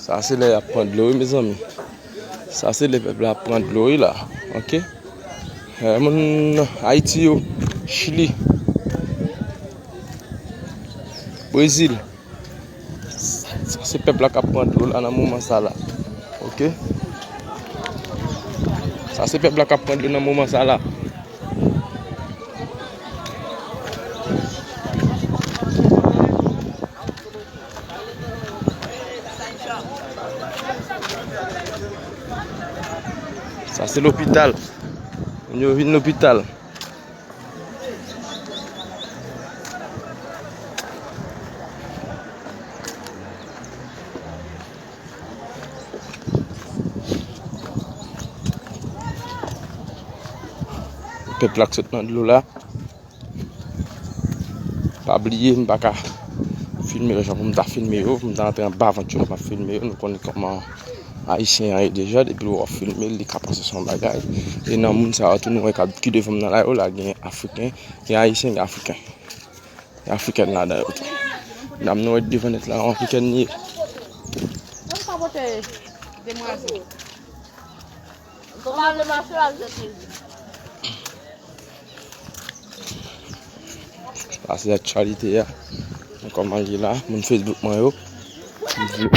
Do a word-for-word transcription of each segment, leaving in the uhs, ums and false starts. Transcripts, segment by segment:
Sa se lè y ap pran dlo wi, mezanmi. Sa se lè pèp la ap pran dlo wi la. Oke. Eh, moun Ayiti yo, Chili, Brezil. Sa se pèp la k ap pran dlo la nan moman sa la. Oke. Sa se pèp la k ap pran dlo nan moman sa la. Sa se lopital. Moun yo vin lopital. Pèp la k sot nan dlo la. Pa bliye, m pa ka filme yo jan pou m ta filme yo. M ta antre anba vant yo, m ap filme yo. Nou konnen kòman Ayisyen an ye deja. Depi w ap filme l, li ka panse se yon bagay. E nan moun sa yo tou, nou wè k ap, ki devan m nan la yo la, gen Afriken, gen Ayisyen, gen Afriken. Gen Afriken ladan yo tou. Dam nou wè devan nèt la, yon Afriken li ye. Mwen pa pote demwazèl. Mwen pa vle mache ak zòt. Sa se aktyalite a. Kòman l ye la, moun Facebook mwen yo. M di,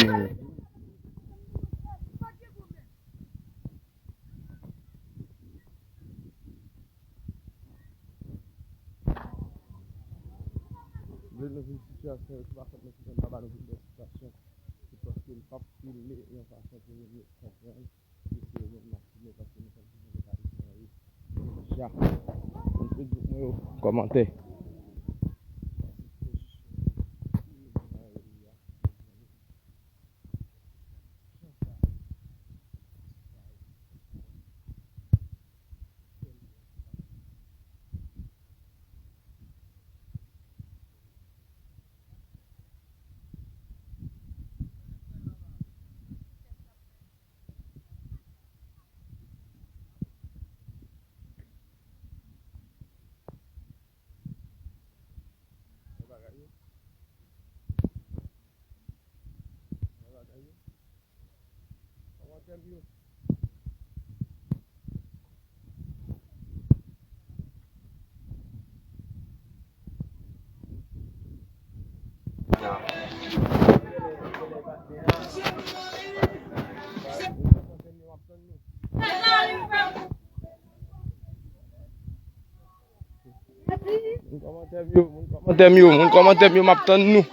vle nou vin sitiyasyon yo, se pa fòt mwen ki fè m pa ba nou vin nan sitiyasyon. Se paske m p ap filme yon fason pou nou konprann. Kòmantè. Moun kòmantè m yo, moun kòmantè m yo, moun kòmantè m yo, m ap tann nou.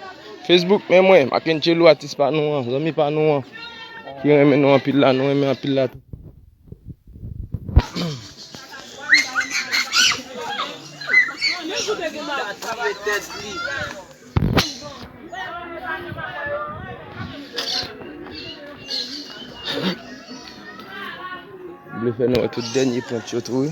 Facebook, men mwen, Mackencello, atis pa nou an, zanmi pa nou an, ki renmen nou anpil la, nou renmen anpil la tou. M vle fè nou wè tout dènye pwent yo tou, wi.